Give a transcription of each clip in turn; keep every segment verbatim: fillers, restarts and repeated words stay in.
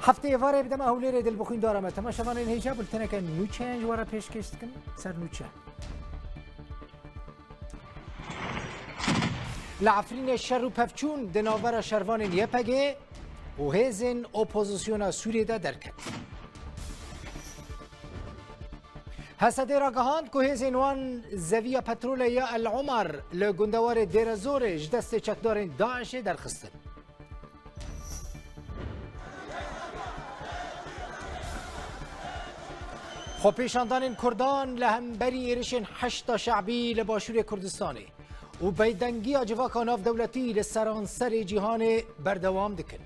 Heftê êvarê bi dema Hewlêrê dil bi xwîndara me. Temaşevanên hêja, bulteneke nûçeyan ji we re pêşkêş dikim. Ser nûçe. Li Efrînê şer û pevçûn di navbera şervanên Y P G û hêzên opozisyona Sûriyê de derket. H S D ragihand ku hêzên wan zeviya petrolê ya El Omar li gundewarê Dêrezorê ji destê çekdarên DAIŞê derxistin. Xwepêşandanên Kurdan li hemberî êrişên Heşda Şe'bî li Başûrê Kurdistanê û bêdengiya civaka navdewletî li seranserê cîhanê berdewam dikin.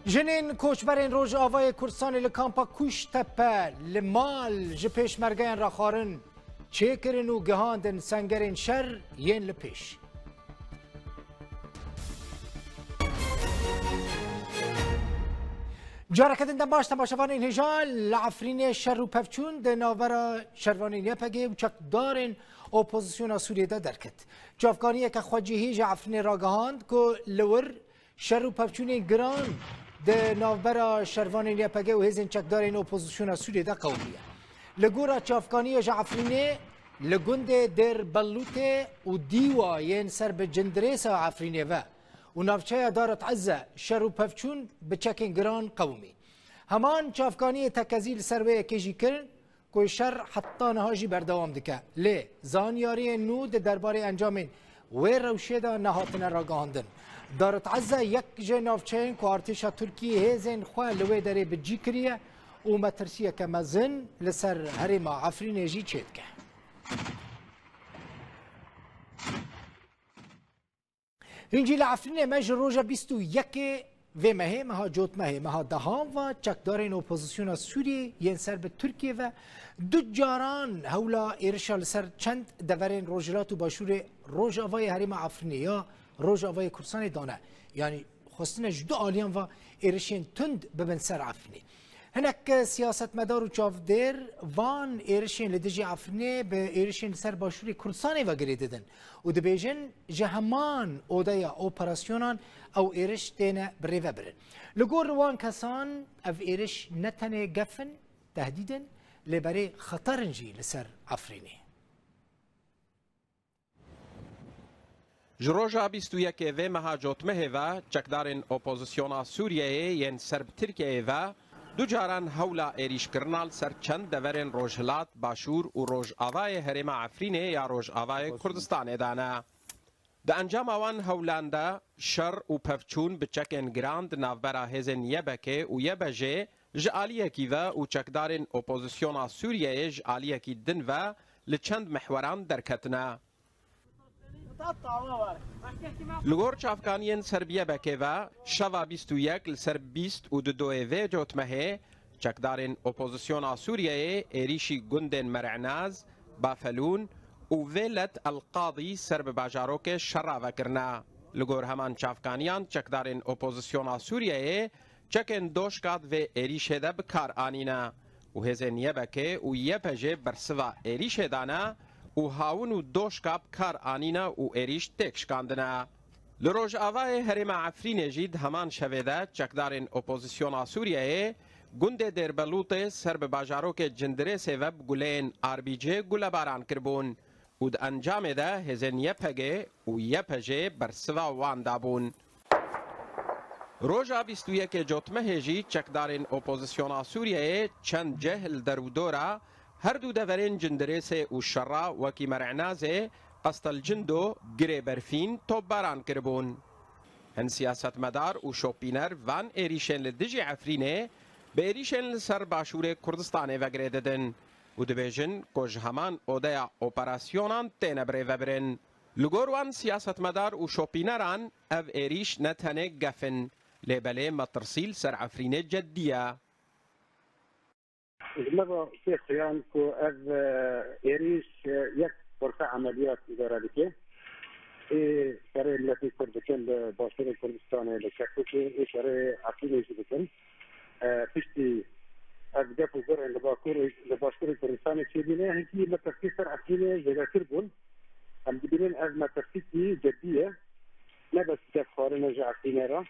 Jinên koçberên Rojavayê Kurdistanê li kampa Kuştepe li mal ji pêşmergeyan re xwarin çêkirin û gihandin sengerên şer yên li pêş. Careke din dem baş temaşevanên hêja. Li Efrînê şer û pevçûn di navbera şervanên Y P G û çekdarên opozisyona Sûriyê de derket. Çavkaniyeke xwecihî ji Efrînê ragihand ku li wir şer û pevçûnên giran di navbera şervanên Y P G û hêzên çekdarên opozisyona Sûriyê de qewimiye. Li gora çavkaniyê ji Efrînê, li gundê Dêr Bellûtê û Dîwa yên ser bi cindirêsa Efrînê ve û navçeya Daret Ezze şer û pevçûn bi çekên giran qewimî. Heman çavkaniyê tekezî li ser wê yekê jî kirin, ku şer heta niha jî berdewam dike. Lê zanyariyên nû di derbarê encamên wê rewşê de nehatine ragihandin. Daret Ezze yek ji navçeyên ku artêşa Tirkiyê hêzên xwe li wê derê bi cî kiriye û metirsiyeke mezin li ser herêma Efrînê jî çêdike. Hîn jî li Efrînê me ji roja bîst û yekê vê mehê, meha cotmehê, meha dehan ve çekdarên opozisyona Sûriyê yên ser bi Tirkiyê ve du caran hewla êrişa li ser çend deverên Rojhilat û Başûrê Rojavayê Herêma Efrînê ya Rojavayê Kurdistanê dane. Yanî xwestine ji du aliyan ve êrişên tund bibin ser Efrînê. Hinek siyasetmedar û çavdêr van êrişên li dijî Efrînê bi êrişên li ser Başûrê Kurdistanê ve girê didin û dibêjin, ji heman odeya operasyonan ew êriş têne birêvebirin. Li gor wan kesan ev êriş ne tenê gef in, tehdîd in, lê berê xeter in jî li ser Efrînê. Ji roja bîst û yekê vê meha cotmehê ve çekdarên opozisyona Sûriyeyê yên ser bi Tirkiyeyê ve du caran hewla êrîşkirina li ser çend deverên Rojhilat, Başûr û Rojavayê Herêma Efrînê ya Rojavayê Kurdistanê dane. Di encama wan hewlan de şer û pevçûn bi çekên giran di navbera hêzên Y B K û Y B J ji aliyekî ve û çekdarên opozisyona Sûriyeyê ji aliyekî din ve li çend mihweran derketine. Li gor çavkaniyên ser bi Y B K ve, şeva bîst û yek li ser bîst û dudoyê vê cotmehê, çekdarên opozisyona Sûriyeyê êrîşî gundên Mer'naz, Bafelûn û Vêlet El Qadî ser bi bajarokê şera vekirine. Li gor heman çavkaniyan, çekdarên opozisyona Sûriyeyê çekên doşka di vê êrîşê de bi kar anîne û hêzên Y B K û Y P J bersiva êrîşê dane û hawin û doşka bi kar anîne û êrîş têk şikandine. Li rojavayê herêma Efrînê jî di heman şevê de çekdarên opozisyona Sûriyeyê gundê Dêrbelûtê ser bi bajarokê Cindirêsê ve bi guleyên R B G gulebaran kiribûn û di encamê de hêzên Y P G û Y P J bersiva wan dabûn. Roja bîst û yekê Cotmehê jî çekdarên opozisyona Sûriyeyê çend cih li derûdora her du deverên Cindirêsê û Şera wekî Mer'nazê, Qestel Cindo, Girê Berfîn topbaran kiribûn. Hin siyasetmedar û şopîner van êrîşên li dijî Efrînê bi êrîşên li ser başûrê Kurdistanê ve girê didin û dibêjin ku ji heman odeya operasyonan têne birêvebirin. Li gor wan siyasetmedar û şopîneran ev êrîş ne tenê gef in, lê belê metirsî li ser Efrînê ceddî ye. Ji me ve tê xuyan ku ev, e, êrîş, e, yek xurfe emeliyat îdare dike. Ê şerê miletê Kurd dikin li Başûrê Kurdistanê, li Kerkûkê, ê şerê Efrînê jî dikin. E, piştî ev gef û gurên li Bakurê, li Başûrê Kurdistanê çêbûne, hinkî metirsî ser Efrînê zêdetir bûn. Em dibînin ev metirsîkî ceddî ye. ne bes tiştek xwarine ji Efrînê re,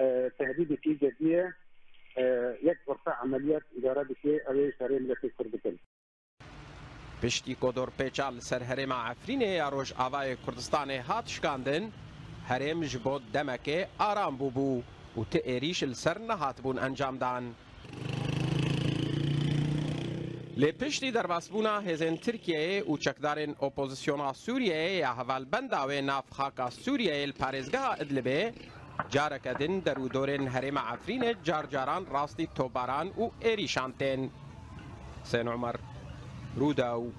e, tehdîdekî cedî ye, e, yek firqe emeliyat îdare dike, ew ê şerê miletê Kurd bikin. Piştî ku dorpêça li ser herêma Efrînê ya Rojavayê Kurdistanê hat şikandin, herêm ji bo demekê aram bûbû û ti êrîş li ser nehatibûn encamdan. Lê piştî derbasbûna hêzên Tirkiyeyê û çekdarên opozisyona Sûriyeyê ya hevalbenda wê nav xaka Sûriyeyê li parêzgeha Idlibê, careke din derûdorên herêma Efrînê car caran rastî tobaran û êrîşan tên. Husên Omer, Rûdaw.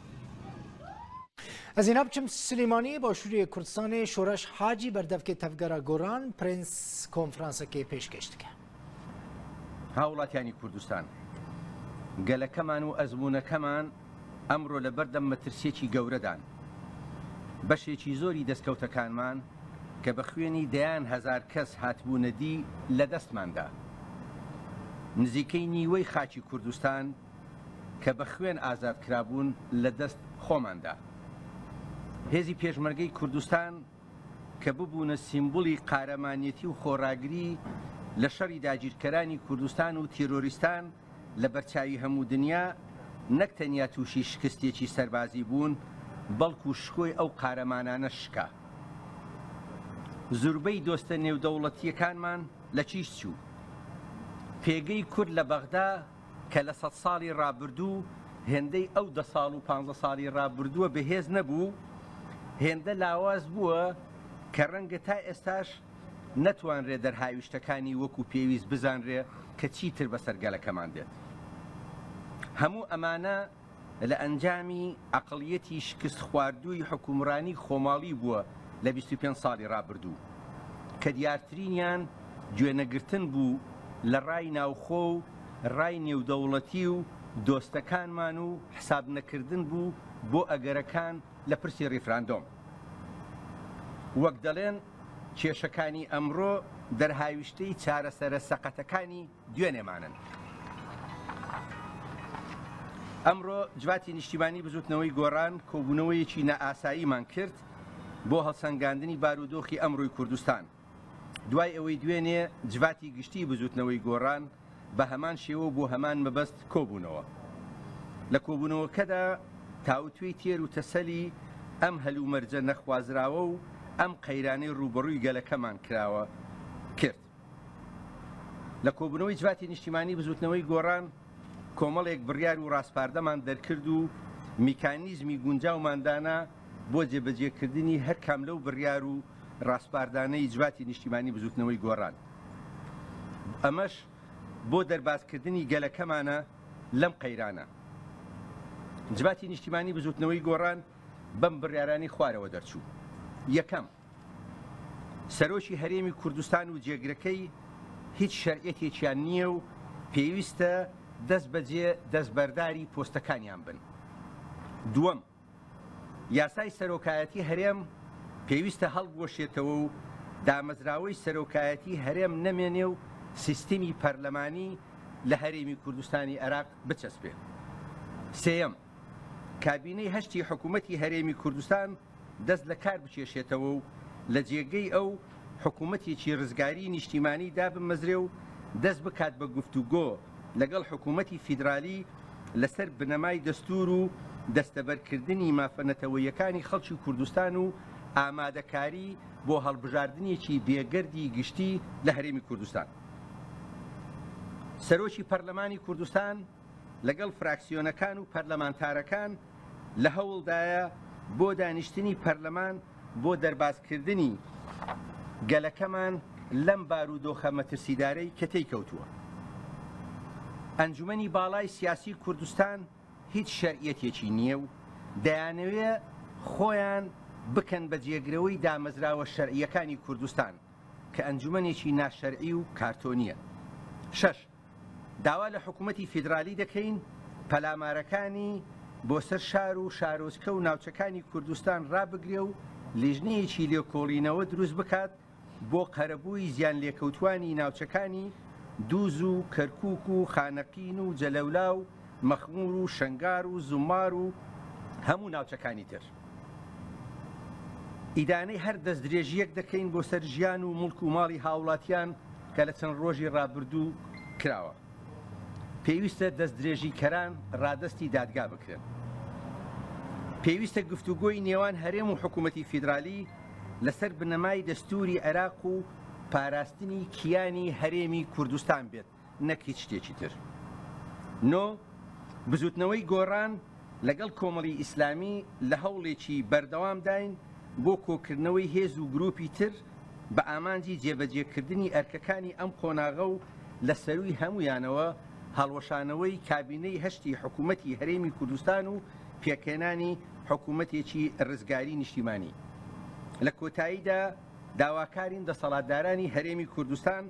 Ez ê nav biçim Silêmaniyê, Başûrê Kurdistanê. Şoreş Hacî, berdevkê Tevgera Goran, Prens, konferansekê pêşkêş dike. هاوڵاتیانی کوردستان، گەلەکەمان و ئەزموونەکەمان ئەمڕۆ لە بەردەم مەترسیەکی گەورەدان. بەشێکی زۆری دەستکەوتەکانمان کە بە خوێنی دەیان هەزار کەس هاتبوونە دی، لە دەستماندا. نزیکەی نیوەی خاکی کوردستان کە بە خوێن ئازاد کرابوون، لە دەست خۆماندا. هێزی پێشمەرگەی کوردستان کە ببوونە سیمبولی قارەمانیەتی و خۆڕاگری لە شەڕی داگیرکەرانی کوردستان و تێرۆریستان لە بەرچاوی هەموو دنیا، نەک تەنیا تووشی شکستێکی سەربازی بوون، بەڵکو شکۆی ئەو قارەمانانە شکا. زوربەی دۆستە نێودەوڵەتیەکانمان لە کیش چوو. پێگەی کورد لە بەغدا کە لە سەد ساڵی ڕابردوو هێندەی ئەو دە ساڵ و پانزە ساڵی ڕابردووە بەهێز نەبوو، هێندە لاواز بووە کە ڕەنگە تا ئێستاش نەتوانرێ دەرهاویشتەکانی وەکو پێویست بزانرێ کە چیتر بەسەر گەلەکەمان دێت. هەموو ئەمانە لە ئەنجامی عەقڵیەتی شکست خواردووی حکومڕانی خۆماڵی بووە لە بیست و پێنج ساڵی ڕابردوو، کە دیارترینیان گوێنەگرتن بوو لە ڕای ناوخۆ و ڕای نێودەوڵەتی و دۆستەکانمان و حساب نەکردن بوو بۆ ئەگەرەکان لە پرسی ریفراندۆم. وەک دەڵێن، کێشەکانی ئەمڕۆ دەرهاویشتەی چارەسەرە سەقەتەکانی دوێنێمانن. ئەمڕۆ جواتی نیشتیمانی بزوتنەوەی گۆڕان کۆبوونەوەیەکی نائاساییمان کرد بۆ هەڵسەنگاندنی بارودۆخی ئەمڕۆی کوردستان. دوای ئەوەی دوێنێ جواتی گشتی بزوتنەوەی گۆڕان بە هەمان شێوە و بۆ هەمان مەبەست کۆبوونەوە. لە کۆبوونەوەکەدا تاوتوێی تێر و تەسەلی ئەم هەلومەرجە نەخوازراوە و ئەم قەیرانەی ڕوبەڕووی گەلەکەمان کراوە کرد. لە کۆبوونەوەی جواتی نیشتیمانی بزوتنەوەی گۆڕان کۆمەڵێک بڕیار و ڕاسپاردەمان دەرکرد و میکانیزمی گونجاوماندانا بۆ جێبەجێکردنی هەر کام لەو بڕیار و ڕاسپاردانەی جواتی نیشتیمانی بزوتنەوەی گۆڕان. ئەمەش بۆ دەربازکردنی گەلەکەمانە لەم قەیرانە. جواتی نیشتیمانی بزوتنەوەی گۆڕان بەم بڕیارانی خوارەوە دەرچوو. یەکەم، سەرۆکی هەرێمی کوردستان و جێگرەکەی هیچ شەرعیەتێکیان نییە و پێویستە دەست بەجێ دەستبەرداری پۆستەکانیان بن. دووەم، یاسای سەرۆکایەتی هەرێم پێویستە هەڵبوەشێتەوە و دامەزراوەی سەرۆکایەتی هەرێم نەمێنێ و سیستمی پەرلەمانی لە هەرێمی کوردستانی عێراق بچەسپێ. سێیەم، کابینەی هەشتی حکوومەتی هەرێمی کوردستان دەست لە کار بکێشێتەوە و لە جێگەی ئەو حکوومەتێکی ڕزگاری نیشتیمانی دابمەزرێ و دەست بکات بە گفتوگۆ لەگەڵ حکوومەتی فیدرالی لەسەر بنەمای دەستور و دەستەبەرکردنی مافە نەتەوەیەکانی خەڵکی کوردستان و ئامادەکاری بۆ هەڵبژاردنێکی بێگەردی گشتی لە هەرێمی کوردستان. سەرۆکی پەرلەمانی کوردستان لەگەڵ فراکسیۆنەکان و پەرلەمانتارەکان لە هەوڵدایە بۆ دانیشتنی پەرلەمان بۆ دەربازکردنی گەلەکەمان لەم بارودۆخە مەترسیدارەی کە تێی کەوتووە. ئەنجومەنی باڵای سیاسی کوردستان هیچ شەرعیەتێکی نییە و دەیانەوێ خۆیان بکەن بە جێگرەوەی دامەزراوە شەرعیەکانی کوردستان کە ئەنجومەنێکی ناشەرعی و کارتۆنیە. شەش، داوا لە حکوومەتی فیدرالی دەکەین پەلامارەکانی بۆ سەر شار و شارۆچکە و ناوچەکانی کوردستان ڕابگرێ و لیژنەیەکی لێکۆڵینەوە دروست بکات بۆ قەرەبووی زیان لێکەوتوانی ناوچەکانی دووز و کەرکووک و خانەقین و جەلەولا و مەخموور و شەنگار و زومار و هەموو ناوچەکانی تر. ئیدانەی هەر دەستدرێژییەک دەکەین بۆ سەر ژیان و موڵک و ماڵی هاوڵاتیان کە لە چەند ڕۆژی ڕابردوو کراوە. پێویستە دەستدرێژیکەران ڕادەستی دادگا بکرێن. پێویستە گفتوگۆی نێوان هەرێم و حکوومەتی فیدرالی لەسەر بنەمای دەستووری عێراق و پاراستنی کیانی هەرێمی کوردستان بێت، نەک هیچ شتێکی تر. نۆ، بزوتنەوەی گۆڕان لەگەڵ کۆمەڵی ئیسلامی لە هەوڵێکی بەردەوامداین بۆ کۆکردنەوەی هێز و گروپی تر بە ئامانجی جێبەجێکردنی ئەرکەکانی ئەم قۆناغە و لە سەروی هەمویانەوە هەڵوەشانەوەی کابینەی هەشتی حکوومەتی هەرێمی کوردستان و پێکهێنانی حکوومەتێکی ڕزگاری نیشتیمانی. لە کۆتاییدا داواکارین دەسەڵاتدارانی هەرێمی کوردستان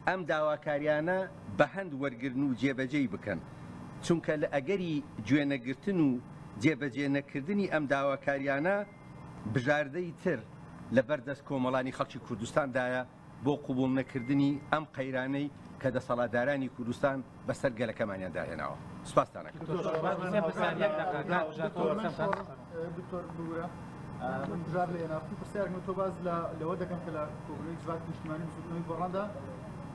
ئەم داواکاریانە بە هەند وەرگرن و جێبەجێی بکەن، چونکە لە ئەگەری گوێنەگرتن و جێبەجێ نەکردنی ئەم داواکاریانە بژاردەی تر لە بەردەست کۆمەڵانی خەڵکی کوردستاندایە بۆ قبوڵ نەکردنی ئەم قەیرانەی کە دەسەڵاتدارانی کوردستان بەسەر گەلەکەمانیان داهێناوە. سپاستان ئەکەم. دکتۆر، من پرسیار یەک دەقە، کاک ژاکۆ، دکتۆر، من قسەم کە. شۆڕ، ئە، بکتۆر ببوورە. ئە، من بژار لە ئێنافتی پرسیارێکم تۆ باز لە، لەوە دەکەم کە لە کۆبوونەوەی جڤاتی نیشتیمانی بزوتنەوەی گۆڕاندا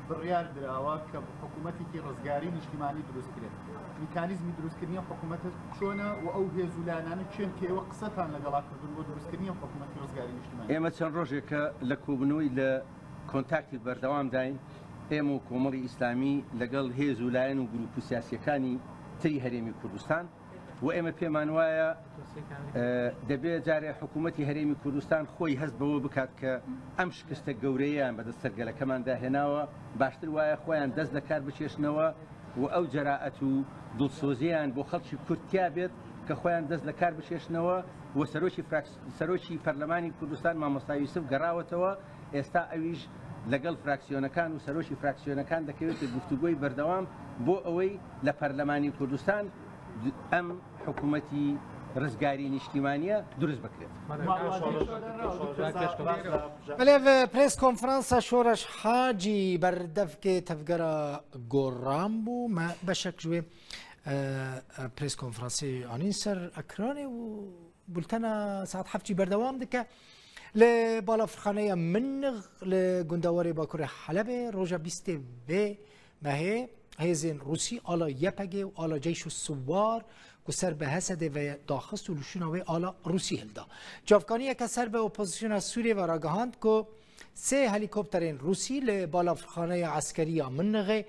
بڕیار دراوە کە حکوومەتێکی ڕزگاری نیشتیمانی دروست کرێت. میکانیزمی دروستکردنی ئەم حکوومەتە چۆنە و ئەو هێز و لایەنانە کێن کە ئێوە قسەتان لەگەڵا کردوون بۆ دروستکردنی ئەم حکوومەتی ڕزگاری نیشتیمانی؟ ئێمە چەند ڕۆژێکە لە کۆبوونەوەی لە کۆنتاکتی بەردەوامداین، ئێمە و کۆمەڵی ئیسلامی لەگەڵ هێز و لایەن و گروپ و سیاسیەکانی تری هەرێمی کوردستان، و ئێمە پێمان وایە، ئە، دەبێ جارێ حکوومەتی هەرێمی کوردستان خۆی هەست بەوە بکات کە ئەم شکستە گەورەیەیان بەدەست سەرگەلەکەماندا هێناوە، باشتر وایە خۆیان دەست لە کار بکێشنەوە و ئەو جەرائەت و دڵسۆزییان بۆ خەڵکی کورد تیا بێت کە خۆیان دەست لە کار بکێشنەوە و سەرۆکی فراکس-، سەرۆکی پەرلەمانی کوردستان مامۆستا یوسف گەڕاوەتەوە، ئێستا ئەویش لەگەڵ فراکسیۆنەکان و سەرۆکی فراکسیۆنەکان دەکەوێتە گفتوگۆی بەردەوام بۆ ئەوەی لە پەرلەمانی کوردستان ئەم حکوومەتی ڕزگاری نیشتیمانیە دروست بکرێت. بەڵێ، ڤە پرێس کۆنفرانسە شۆڕش حاجی بەردەفکێ تەڤگەرە گۆڕان بوو. مە بەشەک ژوێ، ئە، ئە، پرێس کۆنفرانسی ئانین سەر ئەکرانێ و بولتەنە ساعت حەفتی بەردەوام دکە. لە باڵافرخانەیە منغ لە گوندەوەرێ باکوورێ حەلەبێ ڕۆژە بیستێ بێ مەهێ هێزێن ڕووسی ئالا یەپەگێ و ئالا جەیش و سوار کو سەر بە هەسەدێ ڤەیە داخست و لوشونا وێ ئالا ڕووسی هلدا. جافکانیەکە سەر بە ئۆپۆزیسیۆنا سووریێ ڤە راگەهاند کو سێ هەلیکۆپتەرێن ڕووسی لە باڵافرخانەیە عەسکەریە منغێ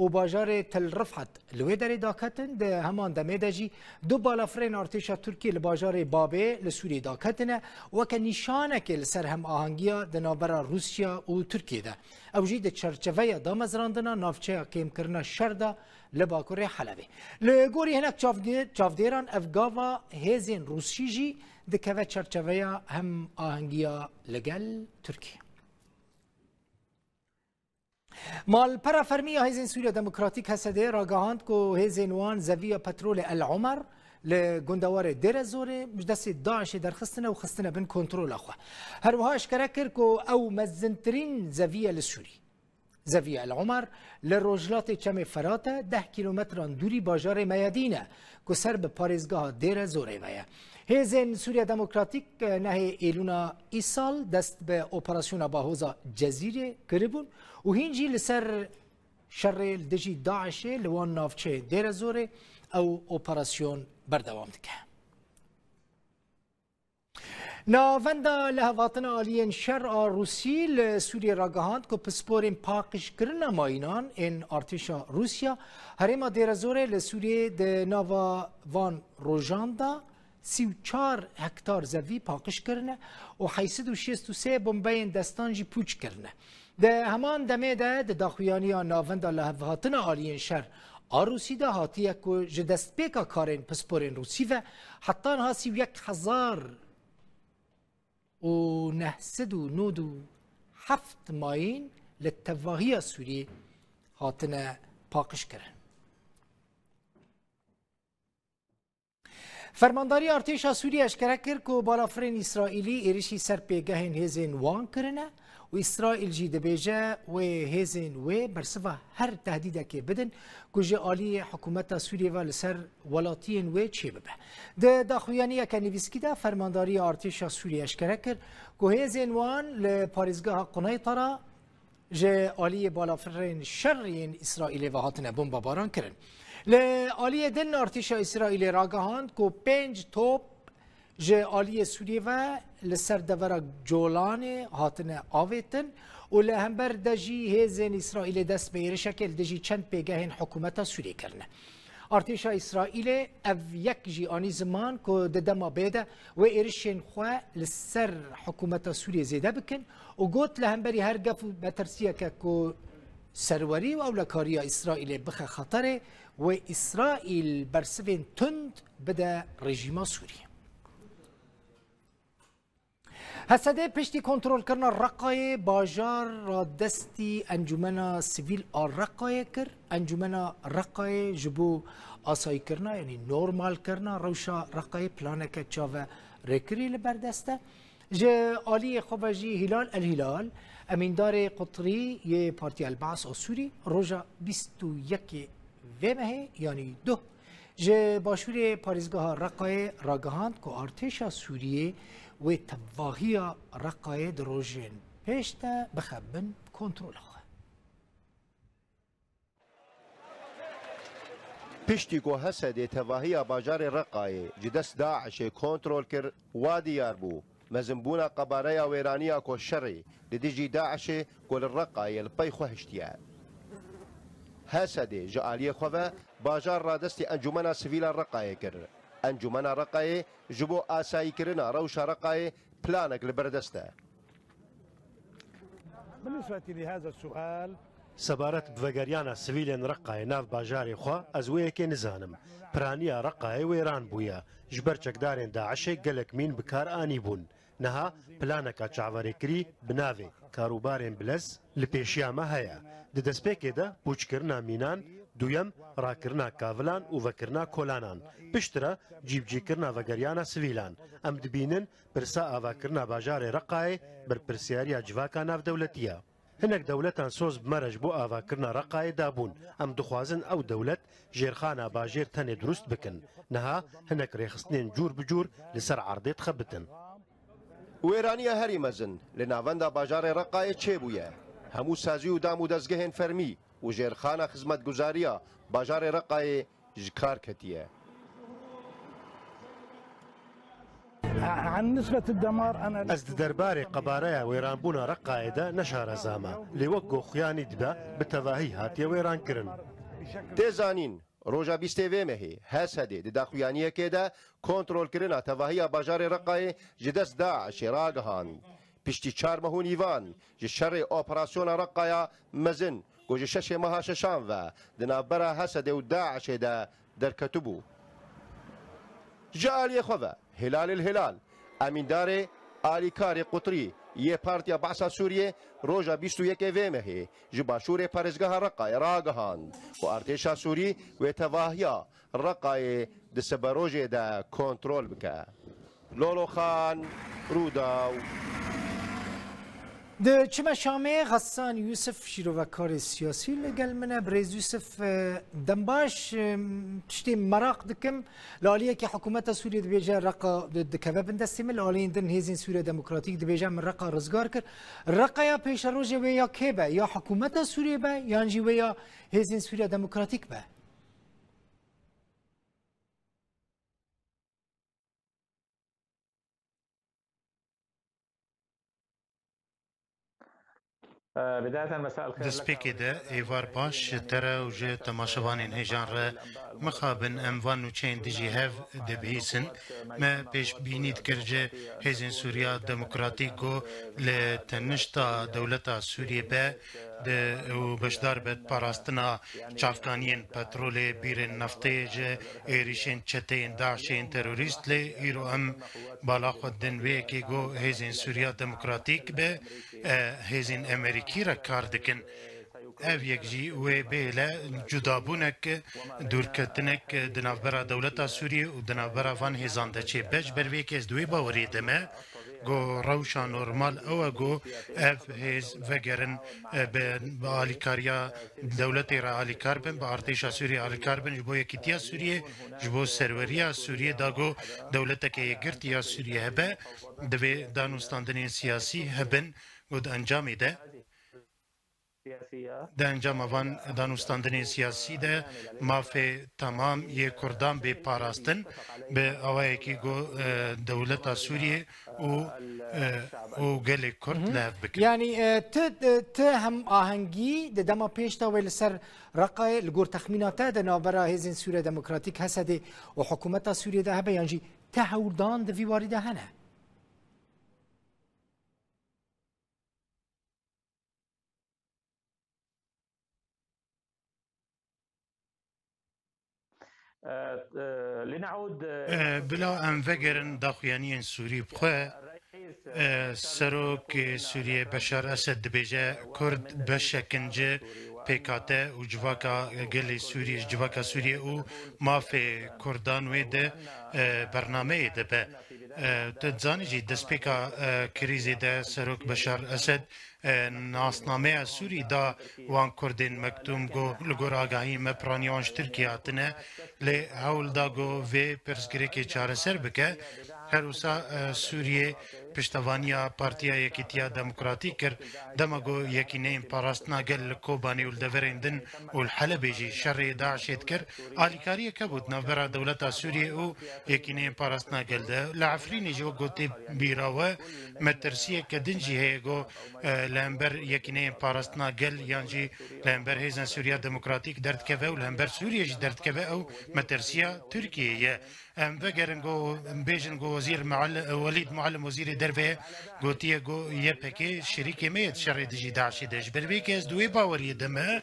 و باژارێ تل ڕفحەت لە وێ دەرێ داکەتن، دە هەمان دەمێ دە ژی دو بالافرێن ئارتێشا تورکیە لە باژارێ بابێ لە سووریێ داکەتنە، وەکە نیشانەکێ لە سەر هەماهەنگیە دە ناوبەرا ڕووسیا و تورکیێ دە. ئەو ژی دە چەرچەڤەیە دامەزراندنا ناوچەیە کێمکردنا شەردا لە باکوورێ حەلەبێ. لە گۆری هەنەک چاڤدێ-، چاڤدێران ئەڤ گاڤا هێزێن ڕووسی ژی دکەڤە چەرچەڤەیە هەماهەنگیە لەگەل تورکیە. مالپەرە فەرمی یا هێزên Sûriya Demokratîk, H S D, ragihand ku hêzên wan zeviya petrolê El Omer li gundewarê Dêrezorê ji destê DAIŞê derxistine û xistine bin kontrola xwe. Her wiha eşkere kir ku ew mezintirîn zeviye li Sûrî. Zeviya El Omer li rojhilatê Çemê Ferat e, deh kîlometran dûrî bajarê Meyadîn e. Ku ser bi parêzgeha Dêre Zorê ve ye. Hêzên Sûriya Demokratîk, eh, nehê Êlûna îsal dest bi operasyona Bahoza Cezîrê kiribûn û hîn jî li ser şerê li dijî DAIŞê li wan navçeyên Dêre Zorê ew operasyon berdewam dike. Navenda lihevhatina aliyên şer a Rûsî li Sûriyê ragihand ku pisporên paqijkirina mayînan ên artêşa Rûsya herêma Dêrezorê li Sûriyê di nava van rojan de sî û çar hektar zevî paqij kirine û heyt sed û şêst û sê bombeyên destan jî pûç kirine. Di heman demê de di daxuyaniya Navenda Lihevhatina Aliyên Şer a Rûsî de hatiye ku ji destpêka karên pisporên Rûsî ve heta niha sî û yek hezar û neh sed û nod û heft mayîn li tevahiya Sûriyê hatine paqijkirin. Fermandarî Artêşa Sûriyê eşkere kir ku balafirên Îsraîlî êrişî ser pêgehên hêzên wan kirine û Îsraîl jî dibêje wê hêzên wê bersiva her tehdîdekê bidin ku ji aliyê hikûmeta Sûriyê ve li ser welatiyên wê çêbibe. Di daxuyaniyeke nivîskî de Fermandarî Artêşa Sûriyê eşkere kir ku hêzên wan li parêzgeha Quneytara ji aliyê balafirên şer yên Îsraîlê ve hatine bombebaran kirin. Li aliyê din artêşa Îsraîlê ragihand ku pênc top ji aliyê Sûriyê ve li ser devera Colanê hatine avêtin û li hember de jî hêzên Îsraîlê dest bi êrişekê li dijî çend pêgehên hikûmeta Sûriyê kirine. Artêşa Îsraîlê ev yek jî anî ziman ku di dema bê de wê êrişên xwe li ser hikûmeta Sûriyê zêde bikin û got, li hemberî her gef û metirsiyeke ku serwerî û ewlekariya Îsraîlê bixe xeterê, wê Îsraîl bersivên tund bide rejîma Sûriyê. H S D piştî kontrolkirina Reqayê bajar radestî Encûmena Sivîl a Reqayê kir. Encûmena Reqayê ji bo asayîkirina, yanî normalkirina rewşa Reqayê planeke çaverêkirî li ber dest e. Ji aliyê xwe ve jî Hilal El Hilal, emîndarê qutrî yê Partiya El Baas a Sûrî, roja bîst û yekê vê mehê, yanî duh, ji başûrê parêzgeha Reqayê ragihand ku artêşa Sûriyê wê tevahiya Reqayê di rojên pêş de bixe bin kontrola xwe. Piştî ku H S D tevahiya bajarê Reqayê ji dest DAIŞê kontrol kir, wa diyar bû, mezinbûna qebareya wêraniya ku şerê li dijî DAIŞê ku li Reqayê li pey xwe hiştiye. H S D ji aliyê xwe ve bajar radestî Encûmena Sivîl a Reqayê kir. Encûmena Reqayê ji bo asayîkirina rewşa Reqayê planek li ber dest e. بالنسبة لهذا السؤال، Sebaret bi vegeriyana sivîlên Reqayê nav bajarê xwe, ez wê yekê nizanim. Piraniya Reqayê wêran bûye. Ji ber çekdarên DAIŞê gelek mîn bi kar anîbûn. Niha planeka çaverêkirî bi navê Karûbarên Bilez li pêşiya me heye. Di destpêkê de pûçkirina mînan, duyem rakirina kavilan û vekirina kolanan. Piştre cîbicîkirina vegeriyana sivîlan. Em dibînin pirsa avakirina bajarê Reqayê berpirsiyariya civaka navdewletî ye. Hinek dewletan soz bi me re ji bo avakirina Reqayê dabûn. Em dixwazin ew dewlet jêrxana bajêr tenê dirust bikin. Niha hinek rêxistinên cûr bi cûr li ser erdê dixebitin. Wêraniya herî mezin li navenda bajarê Reqayê çêbûye. Hemû sazî û dam û dezgehên fermî û jêrxana xizmetguzariya bajarê Reqayê ji kar ketiye. عن نسبة الدمار، أنا Ez di derbarê qebareya wêranbûna Reqayê de ne şareza me. Lê wek ku xuya nî dibe, bi tevahî hatiye wêrankirin. Tê zanîn, roja bîstê vê mehê, H S D di daxuyaniyekê de kontrolkirina tevahiya bajarê Reqayê ji dest DAIŞê ragihand. Piştî çar meh û nîvan ji şerê operasyona Reqaya mezin ku ji şeşê meha şeşan ve di navbera H S D û DAIŞê de derketibû. Ji aliyê xwe ve Hilal El Hilal, emîndarê alîkarê qutrî yê Partiya Behsa Sûriyê, roja bîst û yekê vê mehê ji başûrê parêzgeha Reqayê ragihand ku artêşa Sûrî wê tevahiya Reqayê di siberojê de kontrol bike. Lolo Xan, Rûdaw. Diçime Şamê, Xesan Yûsif, şîrovekarê siyasî li gel min e. Birêz Yûsif, e, dembaş, e, tiştê meraq dikim. Li aliyekî hikûmeta Sûriyê dibêje Reqa di-, dikeve bin destê min, li aliyên din Hêzên Sûriya Demokratîk dibêje min Reqa rizgar kir. Reqaya pêşerojê wê ya kê be? Ya hikûmeta Sûriyê be, yan jî wê ya Hêzên Sûriya Demokratîk be? Destpêkê de êvar baş ji te re û ji temaşevanên hêjan re. Mixabin em van nûçeyên dijî hev dibihîsin. Me pêşbînî dikir ji Hêzên Sûriya Demokratîk ku li tenişta dewleta Sûriyê be di, û beşdar be di parastina çavkaniyên petrolê, bîrên neftê, ji êrîşên çeteyên DAIŞê yên terorîst, lê îro em bala xwe didin wê yekê ku Hêzên Sûriya Demokratîk bi, e, hêzên Amerîkî re kar dikin. Ev yek jî wê bihêle cudabûnek, dûrketinek di navbera dewleta Sûriyê û di navbera van hêzan de çêbe. Ji ber vê yekê ez di wê baweriyê de me ku rewşa normal ew e ku ev hêz vegerin, e, bi, bi alîkariya dewletê re alîkar bin, bi artêşa Sûriyê alîkar bin, ji bo yekîtiya Sûriyê, ji bo serweriya Sûriyê, da ku dewleteke yekgirtî ya Sûriyê hebe, divê danûstandinên siyasî hebin ku di encamê de Di encama van danûstandinên siyasî de mafê temam yê Kurdan bê parastin, bi awayekî ku, e, dewleta Sûriyê û, e, û gelê Kurd li hev bikin. Yanî, e, ti, e, ti hem ahengî di dema pêş de wê li ser Reqayê li gor texmîna te di navbera Hêzên Sûriya Demokratîk, HSDê û hikûmeta Sûriyê de hebe, yan jî ti hewldan di vî warî de hene? Bila em vegerin daxuyaniyên Sûrî bi xwe, e, Serokê Sûriyê Beşar Esed dibêje, Kurd beşek in ji P K T û civaka gelê Sûriyê, ji civaka Sûriyê û mafê Kurdan wê di, e, bernameyê de be. E, tu dizanî jî destpêka, e, krîzê de Serok Beşar Esed e, nasnameya Sûrî da wan Kurdên mektûm, got, li gor agahî me piraniya wan ji Tirkiyê hatine, lê hewl da got vê pirsgirêkê çareser bike. Her wisa, e, Sûriyê piştevaniya Partiya Yekîtiya Demokratîk kir. Dema got Yekîneyên Parastina Gel li Kobanê û li deverên din û li Helebê jî şerê DAIŞê dikir, alîkariyeke bû di navbera dewleta Sûriyê û Yekîneyên Parastina Gel de. Li Efrînê jî wek gotê bîra we metirsiyeke din jî heye, got, e, li hember Yekîneyên Parastina Gel yan jî li hember Hêzên Sûriya Demokratîk derdikeve û li hember Sûriyê jî derdikeve, ew metirsiya Tirkiyeyê ye. Em vegerin, got, em bêjin, got, Wezîr Mual-, Welîd Muallim, Wezîrê Derve ye, gotiye, got, Y P G şirîkê me ye di şerê dijî DAIŞê de. Ji ber vê yekê ez di wê baweriyê de me,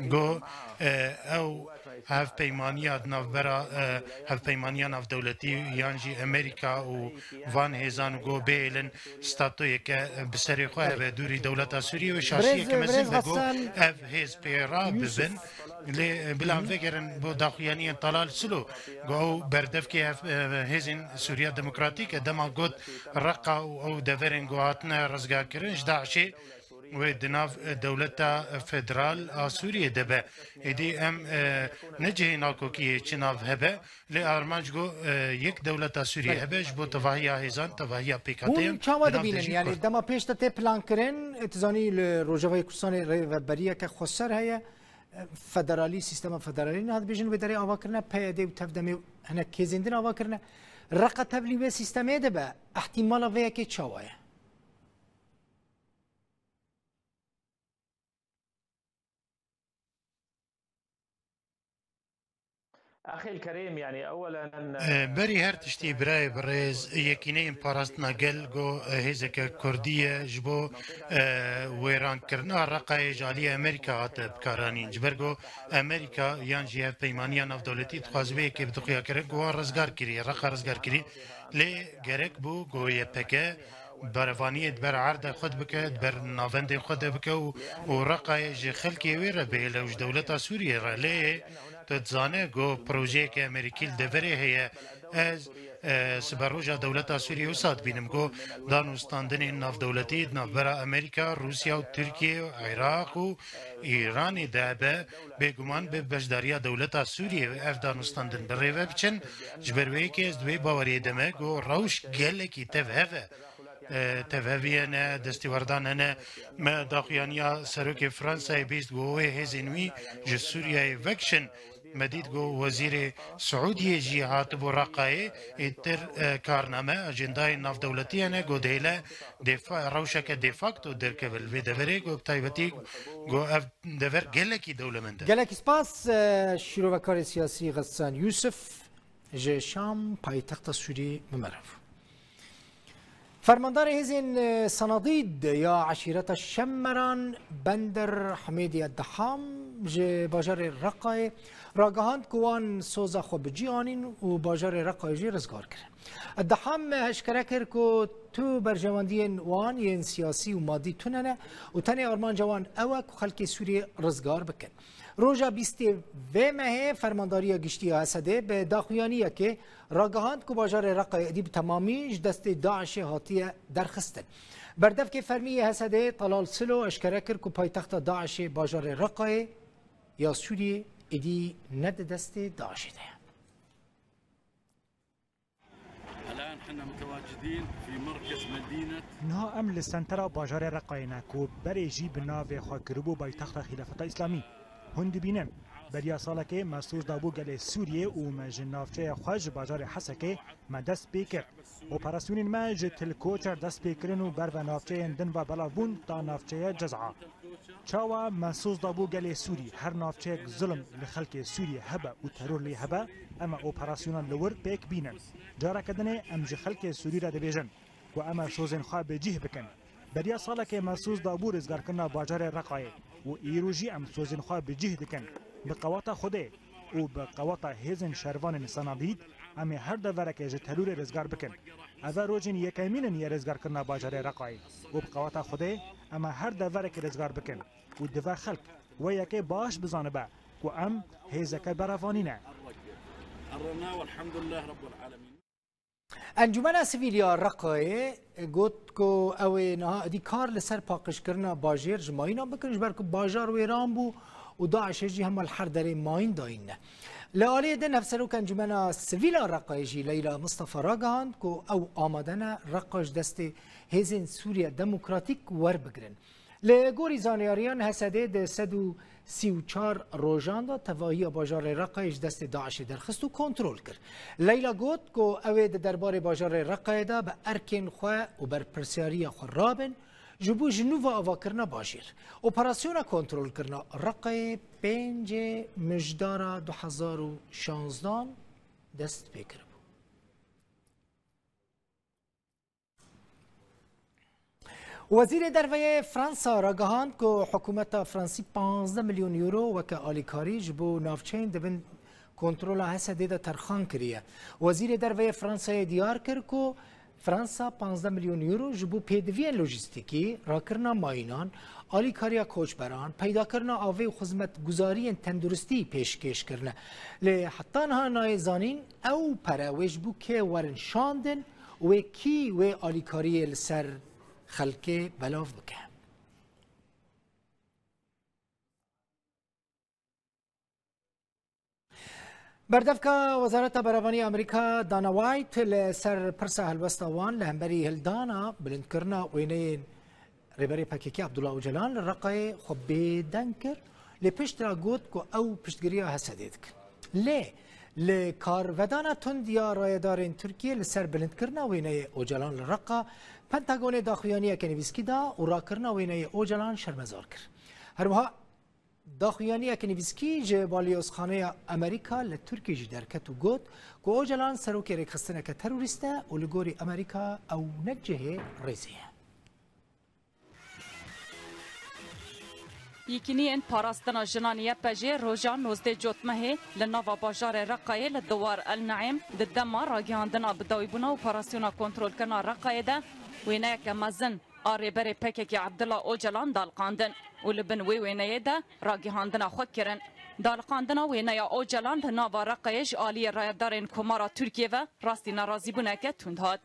got, e, ew hevpeymaniya di navbera, e, hevpeymaniya navdewletî yan jî Amerîka û van hêzan got bihêlin, statoyeke bi serê xwe hebe dûrî dewleta Sûriyê û şaşiyeke mezin be got ev hêz pê re bibin. Lê, e, bila em vegerin bo daxuyaniyên Talal Silo, got ew berdevkê ev, e, hêzên Sûriya Demokratîk e, dema got Reqa û ew deverên ku hatine rizgarkirin ji DAIŞê wê di nav, e, dewleta federal a Sûriyê de be. Êdî em, e, ne cihê nakokiyê çi nav hebe, lê armanc got, e, yek dewleta Sûriyê hebe ji bo tevahiya hêzan, tevahiya P K T. Hûn çawa dibînin? Yanî dema pêş de tê plankirin, e, tu zanî li Rojavayê Kurdistanê rêveberiyeke xweser heye. E, federalî, sîstema federalî niha dibêjin wê derê ava kirine, P Y D û TEV-DEMê û hinek hêzên din ava kirine. Reqa tevlî wê sîstemê de be, ihtimala vê yekê çawa ye? Axil Kerîm, yanî ewelen, e, berî her tiştî birayê birêz, Yekîneyên Parastina Gel got, e, hêzeke Kurdî ye, ji bo, e, wêrankirina Reqayê ji aliyê Amerîka hate bikaranîn. Ji ber got Amerîka yan jî Hevpeymaniya Navdewletî dixwaze vê yekê bide xuyakirin, got wan rizgar kirî, Reqa rizgar kirî. Lê gerek bû got Y P G berevaniyê di ber erdê xwe de bike, di ber navendên xwe de bike û, û Reqayê ji xelkê wê re bihêle û ji dewleta Sûriyê re. Lê tu dizane ku projeyeke Amerîkî li deverê heye. Ez, e, siberoja dewleta Sûriyê wisa dibînim ku danûstandinên navdewletî di navbera Amerîka, Rûsya û Tirkiye û Iraq û Îranê de hebe, bêguman bi beşdariya dewleta Sûriyê ev danûstandin bi rê ve biçin. Ji ber wê yekê ez di wê baweriyê de me ku rewş gelekî tevhev e. E, tevheviye ne, destîwerdan hene. Me daxuyaniya serokê Fransayê bîst, got wê hêzên wî ji Sûriyeyê vekişin. Me dît got wezîrê Siûdiyê jî hatibû Reqayê, êtir, e, karname, ajendayên navdewletî hene, got dihêle defa-, rewşeke de facto derkeve li vê deverê, got bi taybetî got ev dever gelekî dewlemend e. Gelekî spas, e, şîrovekarê siyasî Xesan Yûsif. Ji Şam, paytexta Sûrî, bi me re bû. Fermandarê hêzên, e, Sanadîd ya eşîreta Şemmeran Bender Hemêdiye Deham ji bajarê Reqayê ragihand ku wan soza xwe bi cî anîn û bajarê Reqayê jî rizgar kirin. Deham eşkere kir ku tu berjewendiyên wan yên siyasî û madî tune ne û tenê armanca wan ew e ku xelkê Sûriyê rizgar bikin. Roja bîstê vê mehê Fermandariya Giştî ya H S D'ê bi daxuyaniyekê ragihand ku bajarê Reqayê êdî bi temamî ji destê DAIŞê hatiye derxistin. Berdevkê fermî yê H S D'ê Talal Silo eşkere kir ku paytexta DAIŞê bajarê Reqayê ya Sûriyê êdî ne di destê DAIŞê de ye. الآن حنا متواجدين في مركز مدينة Niha em li sentera bajarê Reqayê ne ku berê jî bi navê xwe kiribû paytexta Xîlafeta Îslamî. Hûn dibînin, beriya salekê me soz dabû gelê Sûriyê û me ji navçeya xwe ji bajarê Hesekê me dest pê kir. Operasyonên me ji Til Koçer dest pê kirin û ber ve navçeyên din ve belav bûn ta navçeya Cez'a. Çawa me soz dabû gelê Sûrî, her navçeyek zulm li xelkê Sûriyê hebe û teror lê hebe, em ê operasyonan li wir pêk bînin. Careke dinê em ji xelkê Sûrî re dibêjin ku em ê sozên xwe bi cih bikin. Beriya salekê me soz dabû rizgarkirina bajarê Reqayê û îro jî em sozên xwe bi cih dikin. Bi qeweta Xwedê û bi qeweta hêzên şervanên Senadîd em ê her deverekê ji terorê rizgar bikin. Ev e rojên yekemîn in yê rizgarkirina bajarê Reqayê û bi qeweta Xwedê em ê her deverekê rizgar bikin. Û divê xelk wê yekê baş bizanibe ku em hêzeke berevanî ne. Encûmena Sivîl ya Reqayê got ku ew ê niha êdî kar li ser paqijkirina bajêr ji mayînan bikin, ji ber ku bajar wêran bû û DAIŞê jî hema li her derê mayîn dayîn ne. Li aliyê din Hevserok Encûmena Sivîl a Reqayê jî Leyla Mistefa ragihand ku ew amade ne Reqa ji destê Hêzên Sûriya Demokratîk werbigirin. Li gorî zanyariyan, H S D di sed û sî û çar rojan de tevahiya bajarê Reqayê ji destê DAIŞê derxist û kontrol kir. Leyla got ku ew ê di derbarê bajarê Reqayê de bi erkên xwe û berpirsiyariya xwe rabin, ji bo ji nû ve avakirina bajêr. Operasyona kontrolkirina Reqayê pêncê Mijdara du hezar û şanzdan dest pê kiribû. Wezîrê Derve yê Fransa ragihand ku hikûmeta Fransî panzdeh milyon euro weke alîkarî ji bo navçeyên di bin kontrola H S D'ê de terxan kiriye. Wezîrê Derve yê Fransayê diyar kir ku Fransa panzdeh milyon euro ji bo pêdiviyên lojîstîkî, rakirina mayînan, alîkariya koçberan, peydakirina avê û xizmetguzariyên tenduristî pêşkêş kirine. Lê heta niha nayê zanîn ew pere wê ji bo kê werin şandin û wê kî wê alîkariyê li ser xelkê belav bike. Berdevka Wezareta Berevanî ya Amerîka Dana White li ser pirsa helwesta wan li hemberî hildana bilindkirina wêneyên Rêberê P K K Abdullah Ocalan li Reqayê xwe bêdeng kir, lê piştre got ku ew piştgiriya H S D'ê dikin. Lê li karvedana tund ya rayedarên Tirkiyê li ser bilindkirina wêneyê Ocalan li Reqa, Pentagonê daxuyaniyeke nivîskî da û rakirina wêneyê Ocalan şermezar kir. Her wiha daxuyaniyeke nivîskî ji Balyozxaneya Amerîka li Tirkiyê jî derket û got ku Ocalan serokê rêkxistineke terorîst e û li gorî Amerîka ew ne cihê rêzê ye. Yekîniyên Parastina Jinan Y P J roja nozdeh Cotmehê li nava bajarê Reqayê li Dewar El Neim di dema ragihandina bidawîbûna operasyona kontrolkirina Reqayê de wêneyeke mezin a Rêberê P K K Abdullah Ocalan daliqandin û li bin wê wêneyê de ragihandina xwe kirin. Daliqandina wêneya Ocalan li nava Reqayê ji aliyê rayedarên Komara Tirkiyê ve rastî nerazîbûneke tund hat.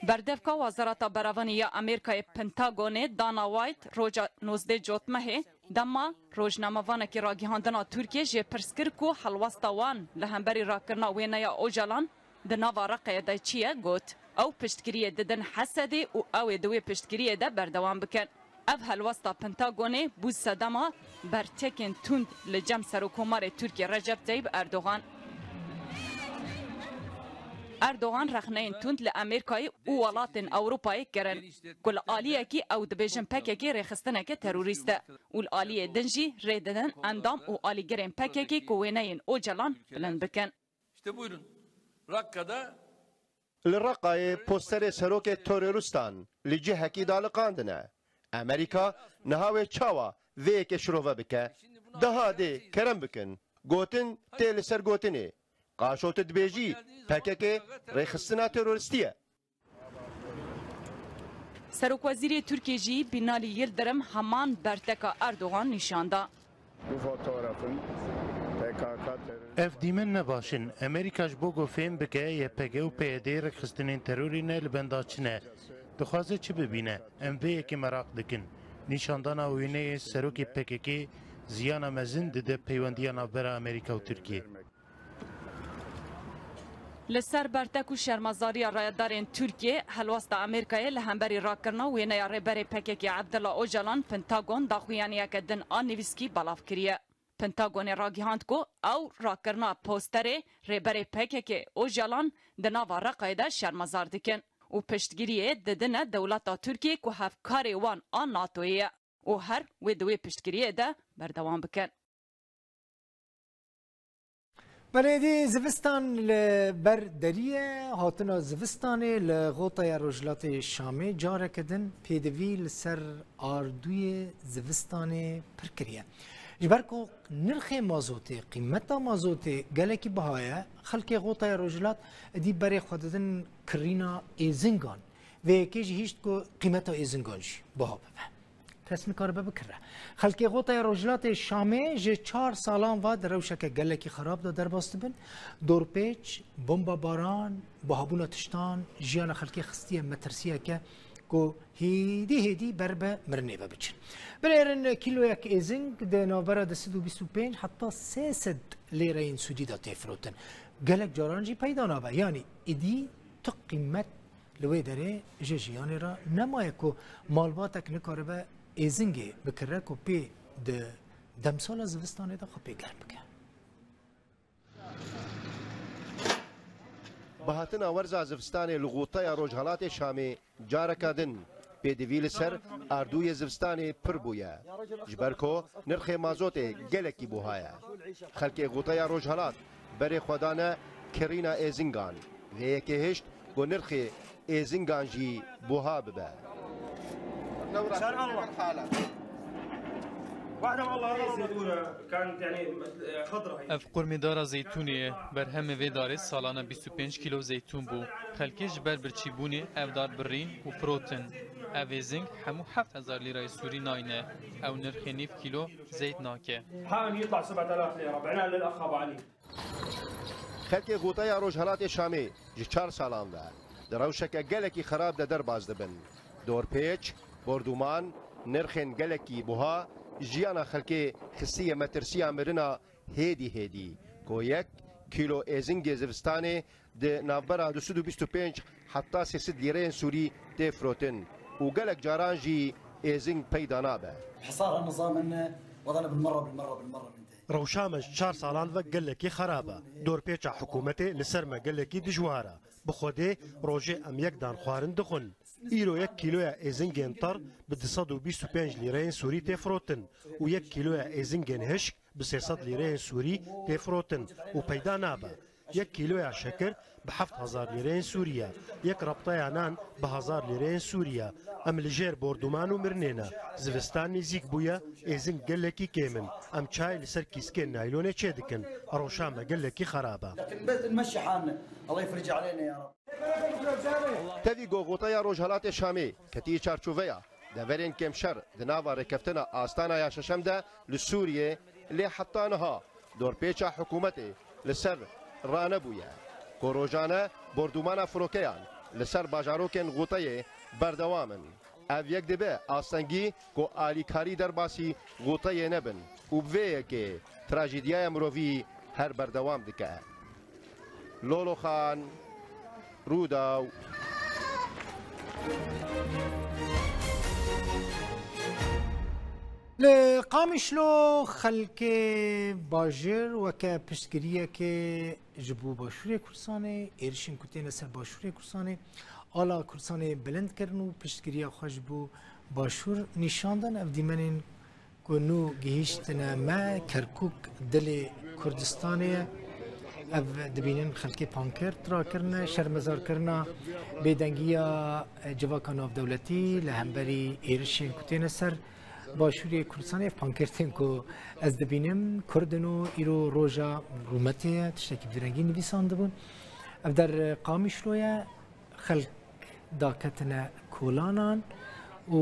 Berdevka Wezareta Berevanî ya Amerîkayê Pentagonê Dana White roja nozdeh Cotmehê dema rojnamevanekî ragihandina Tirkiyê jê pirs kir ku helwesta wan li hemberî rakirina wêneya Ocalan di nava Reqeyê de çi ye, got, ew piştgiriyê didin H S D'ê û ew ê di wê piştgiriyê de berdewam bikin. Ev helwesta Pentagonê bû sedema bertekên tund li cem Serokkomarê Tirkiyê Recep Tayyip Erdogan. Erdogan rexneyên tund li Amerîkayê û welatên Ewropayê kirin ku li aliyekî ew dibêjin P K K rêxistineke terorîst e û li aliyê din jî rê didin endam û alîgirên P K K ku wêneyên Ocalan bilind bikin. İşte buyurun. Rakka'da Li Reqayê posterê serokê terorîstan li cihekî daliqandine. Amerîka niha wê çawa vê yekê şirove bike? Daha dê kerem bikin. Gotin tê li ser gotinê. Qaşo tu dibêjî P K K rêxistina terorîstî ye. Serokwezîrê Tirkiyê jî Binalî Yildirim heman berteka Erdogan nîşan da. Bu fotoğrafın P K K terörist Ev dîmen ne baş in. Amerîka ji bo ku fêm bike Y P G û P Y D rêkxistinên terorî ne li benda çi ne. Dixwaze çi bibîne? Em vê yekê meraq dikin. Nîşandana wêneyê serokê P K K ziyana mezin dide peywendiya navbera Amerîka û Tirkiyê. Li ser bertek û şermezariya rayedarên Tirkiyê, helwesta Amerîkayê li hemberî rakirina wêneya rêberê P K K Abdullah Ocalan, Pentagon daxuyaniyeke din a nivîskî belav kiriye. Pentagonê ragihand ku ew rakirina posterê rêberê P K K Ocalan di nava Reqayê de şermezar dikin û piştgiriyê didine dewleta Tirkiyê ku hevkarê wan a NATOyê ye û her wê di wê piştgiriyê de berdewam bikin. Belêdî zivistan li ber derî ye, hatina zivistanê li Xotaya Rojhilatê Şamê careke din pêdivî li ser ardûyê zivistanê pir kiriye. Ji ber ku nirxê mazotê, qîmeta mazotê gelekî biha ye, xelkê Xotaya Rojhilat êdî berê xwe didin kirîna êzingan. Vê yekê jî hişt ku qîmeta êzingan jî biha bibe. Kes nikaribe bikire. Xelkê Xotaya Rojhilatê Şamê ji çar salan ve di rewşeke gelekî xerab de derbas dibin. Dorpêç, bombabaran, buhabûna tiştan jiyana xelkê xistiye metirsiyeke ku hêdî hêdî ber bi mirinê ve biçin. Binêrin kîloyek êzing di navbera du sed û bîst û pênc heta sê sed lêreyên Sûdî de tê firotin. Gelek caran jî peyda nabe. Yanî êdî tu qîmet Li wê derê ji jiyanê re nemaye ku malbatek nikaribe êzingê bikire ku pê di demsala zivistanê de xwe pê germ bike. Bihatina werza zivistanê li Xotaya Rojhelatê Şamê careka din pêdivî li ser ardûyê zivistanê pir bûye. Ji ber ku nirxê mazotê gelekî buha ye. Xelkê Xotaya Rojhelat berê xwe dane kirîna êzingan. Vê yekê hişt ku nirxê êzingan jî buha bibe. Ev qurmîdara zeytûnê ye, berhemê vê darê salane bîst û pênc kîlo zeytûn bû. Xelkê ji ber birçîbûnê ev dar birîn û firotin. Ev êzing hemû heft hezar lîrayê sûrî nayne. Ew nirxê nîv kîlo zeyt nake. Xelkê Xotaya Rojhelatê Şamê ji çar salan ve di rewşeke gelekî xerab de derbas dibin. Dorpêç, bordûman, nirxên gelekî buha, jiyana xelkê xistiye metirsiya mirina hêdî hêdî, ku yek kîlo êzingê zivistanê di navbera du sed û bîst û pênc heta sê sed lîreyên sûrî tê firotin û gelek caran jî êzing peyda nabe. حصار النظام إنه وضعنا بالمرة، بالمرة، بالمرة منتهي. Rewşa me ji çar salan ve gelekî xerab e. Dorpêça hikûmetê li ser me gelekî dijwar e. Bi Xwedê rojê em yek dan xwarin dixwin. Îro yek kîloya êzingên tar bi du sed û bîst û pênc lîreyên sûrî tê firotin û yek kîloya êzingên hişk bi sê sed lîreyên sûrî tê firotin û peyda nabe. Yek kîloya şekir bi heft hezar lîreyên sûrî ye. Yek rebteya nan bi hezar lîreyên sûrî ye. Em li jêr bordûman û mirinê ne. Zivistan nêzîk bûye, êzing gelekî kêm in. Em çay li ser kîskên naylonê çêdikin. Rewşa me gelekî xerab e. لكن بس نمشي حالنا. الله يفرج علينا يا رب. Tevî ku Xotaya Rojhelatê Şamê ketî çarçoveya deverên kêmşer di nava rêkeftina Astana ya Şeşem de li Sûriyê, lê heta niha dorpêça hikûmetê li ser ranebûye, ku rojane bordûmana firokeyan li ser bajarokên Xoteyê berdewam in. Ev yek dibe astengî ku alîkarî derbasî Xoteyê nebin û bi vê yekê trajîdiyaya mirovî her berdewam dike. Lolo Xan, Rûdaw. Li Qamişlo xelkê bajêr weke piştgiriyekê ji bo Başûrê Kurdistanê, êrişên ku têne ser Başûrê Kurdistanê, ala Kurdistanê bilind kirin û piştgiriya xwe ji bo Başûr nîşan dan. Ev dîmenên ku nû gihîştine me, Kerkûk dilê Kurdistanê ye. Ev dibînin xelkê pankert rakirine, şermezarkirina bêdengiya civaka navdewletî li hemberî êrişên ku têne ser Başûrê Kurdistanê ev pankertên ku ez dibînim, Kurd in û îro roja rûmetê ye, tiştekî bi vî rengî nivîsandibûn. Ev der Qamişlo ye, xelk daketine kolanan û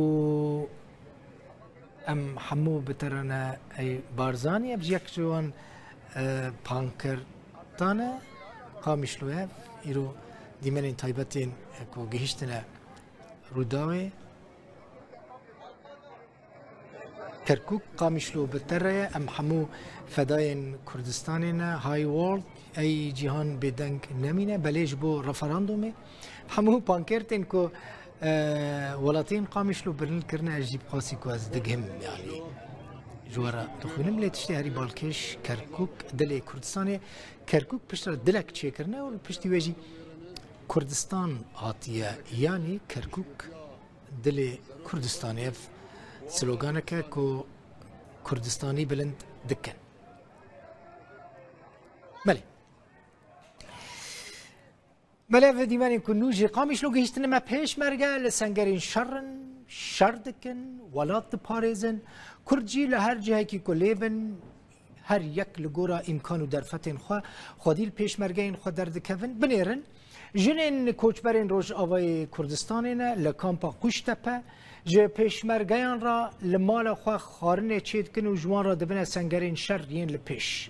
em hemû bi te re ne ey Barzanî, ev jî yek ji wan, e, pankertan e. Qamişlo ye, îro dîmenên taybetên, e, ku gihîştine Rûdawê. Kerkûk, Qamişlo bi te re ye. Em hemû fedayên Kurdistanê ne. Hi World, ey cîhan bêdeng nemîne. Belê ji bo referandumê. Hemû pankertên ku, e, welatiyên Qamişlo bilind kirine, ez jî bi qasî ku ez digihim, yanî ji we re dixwînim. Lê tiştê herî balkêş Kerkûk, dilê Kurdistanê. Kerkûk piştre dilek çêkirine û li piştî wê jî Kurdistan hatiye, yanî Kerkûk dilê Kurdistanê. Ev sloganeke ku Kurdistanî bilind dikin. Belê. Belê, ev dîmenên ku nû ji Qamişlo gihîştine me, pêşmerge li sengerên şer in, şer dikin, welat diparêzin. Kurd jî li her cihekî ku lê bin, her yek li gora îmkan û derfetên xwe, xwedî li pêşmergeyên xwe derdikevin. Binêrin, jinên koçberên Rojavayê Kurdistanê ne li kampa Qûştepe, ji pêşmergeyan re li mala xwe xwarinê çêdikin û ji wan re dibine sengerên şer yên li pêş.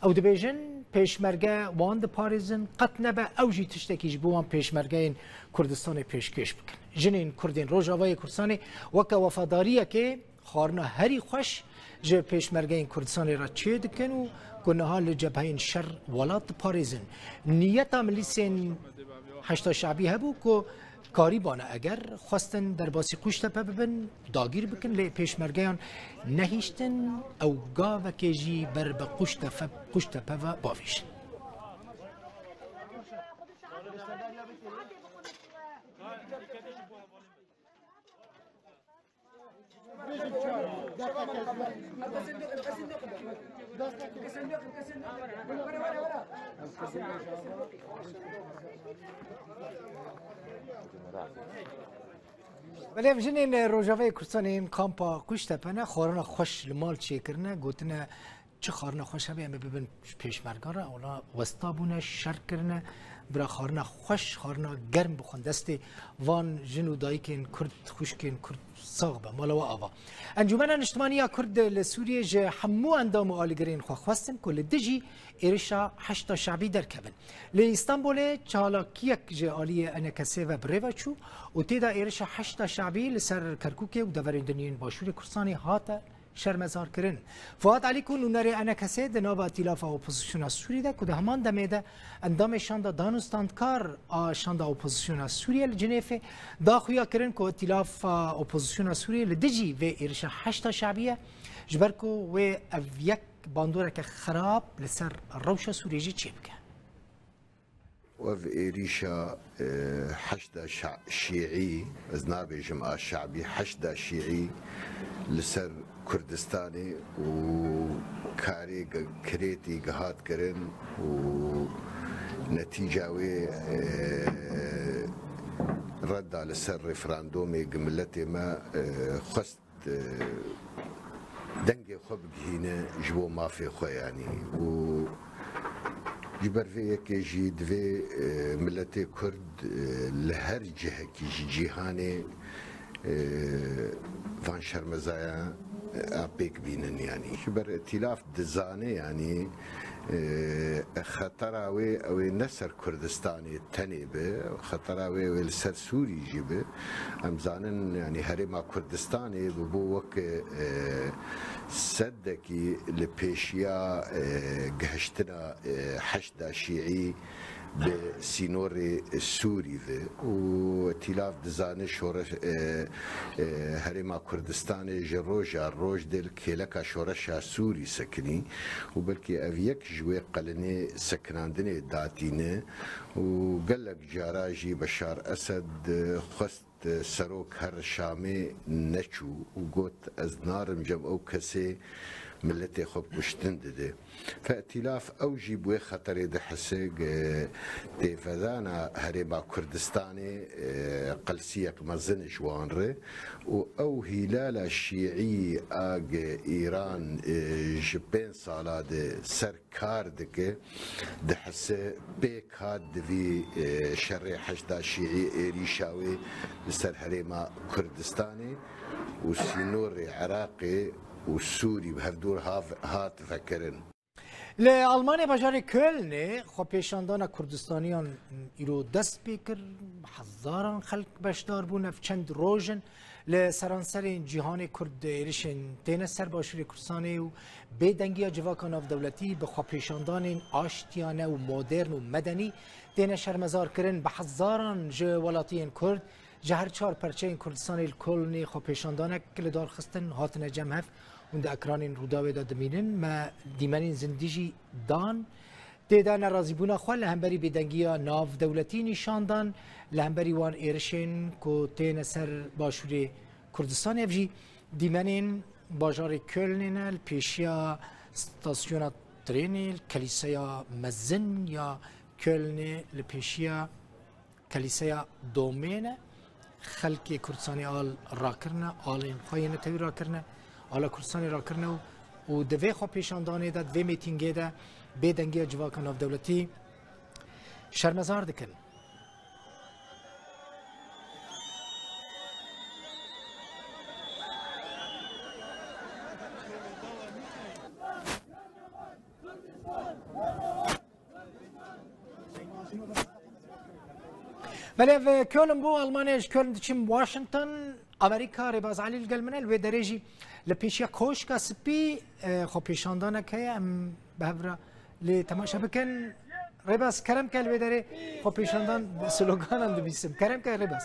Ew dibêjin, pêşmerge wan diparêzin, qet nebe ew jî tiştekî ji bo wan pêşmergeyên Kurdistanê pêşkêş bikin. Jinên Kurdên Rojavayê Kurdistanê weke wefadariyekê xwarina herî xweş ji pêşmergeyên Kurdistanê re çê dikin û ku niha li cebheyên şer welat diparêzin. Niyeta milîsên Heşda Şebî hebû ku karîbane eger xwestin derbasî Qûştepe bibin, dagîr bikin, lê pêşmergeyan nehiştin ew gavekê jî ber bi Qûştefe-, Qûştepe ve bavêjin. Belê, ev jinên Rojavayê Kurdistanê yên kampa Qûştepe ne, xwarina xweş li mal çêkirine, gotine, çi xwarina xweş hebe em ê bibin pêşmergan re, ola westa bûne, şer kirine, bira xwarina xweş, xwarina germ bixwin destê van jin û dayikên Kurd, xwişkên Kurd sax be, mala we ava. Encûmena Niştimanî ya Kurd li Sûriyê ji hemû endam û alîgirên xwe xwestin ku li dijî êrişa Heşda Şebî derkevin. Lê Îstanbulê çalakiyek ji aliyê E N K S ve bi rê ve çû û tê de êrişa Heşda Şebî li ser Kerkûkê û deverên din yên Başûrê Kurdistanê hate şermezarkirin. Fuat Elî ku nûnerê E N K S di nava Îtîlafa Opozisyona Sûrî de ku di heman demê de endamê Şanda Dan û Standkar a Şanda Opozisyona Sûriyê li Cinêfê da xuya kirin ku Îtîlafa Opozisyona Sûriyê li dijî vê êrişa Heşda Şebî ye, ji ber ku wê ev yek bandoreke xerab li ser rewşa Sûriyê jî çêbike. Ev êrîşa, e, Heşda Şa-, Şîî, ez nabêjim a Şebî, Heşda Şîî li ser Kurdistanê û karê ge-, kirêtî gihat kirin û netîca wê, e, redda li ser referandûmê gi miletê me, e, xwest e, dengê xwe bigihîne ji bo mafê xwe, yanî. Û ji ber vê yekê jî divê, e, miletê Kurd, e, li her cihekî ji cîhanê, e, van şermezayan, e, a pêk bînin, yanî. Ji ber îtîlaf dizane, yanî, e, xetera wê, ew ê ne ser Kurdistanê tenê be, xetera wê, wê li ser Sûrî jî be. Em zanin, yanî Herêma Kurdistanê bi bo wek, e, sedekî li pêşiya, e, gihiştina, e, Heşda Şîî bi sînorê Sûrî ve û îtîlaf dizane şoreş, e, e, Herêma Kurdistanê ji roja roj dê li kêleka şoreşa Sûrî sekinî û belkî ev yek ji wê qelinê sekinandinê datîne û gelek cara jî Beşar Esed, e, xwest, e, serok here Şamê neçû û got, ez narim cem ew kesê Milletê xwe kuştin dide. Fe'tîlaf ew jî bi wê xeterê dihise, e, têvedana Herêma Kurdistanê, e, qelsiyek mezin ji wan re û ew hîlala şîî a ge Îran, e, ji pênc sala de ser kar dike, dihise pêk hat di vî, e, şerê heşda şîî êrîşa wê li ser Herêma Kurdistanê û sînorê Iraqê û Sûrî bi hevdûr hav-, hat vekirin. Li Almanya bajarê Kölnê xwepêşandana Kurdistaniyan îro dest pê kir. Hezaran xelk beşdar bûn. Ev çend roj in li seranserên cîhanê Kurd êrişên têne ser Başûrê Kurdistanê û bêdengiya civaka navdewletî bi xwepêşandanên aştiyane û modern û medenî têne şermezar kirin. Bi hezaran ji welatiyên Kurd ji her çar perçeyên Kurdistanê li Kolnê xwepêşandanek li dar xistin, hatine cem hev hûn di ekranên Rûdawê de dimînin. Me dîmenên zindî jî dan. Tê de nerazîbûna xwe li hemberî bêdengiya navdewletî nîşan dan, li hemberî wan êrişên ku têne ser Başûrê Kurdistanê. Ev jî dîmenên bajarê Kölnê ne, li pêşiya stasyona trênê, li kelîseya mezin ya Kölnê, li pêşiya Kelîseya Domê ne, xelkê Kurdistanê al rakirine, alên xwe yê netewî rakirine, ala Kurdistanê rakirine û, û di vê xwepêşandanê de, di vê mîtingê de bêdengiya civaka navdewletî şermezar dikin. Belê, ev Köln bû, Almanya, ji Köln diçim Washington, Amerîka, Rêbaz Elî li gel min e, li wê derê jî li pêşiya Koşka Spî, e, xwepêşandanek heye, em bi hev re lê temaşe bikin. Rêbaz, kerem ke li wê derê xwepêşandan bi sloganan dibîsim. Kerem ke Rêbaz.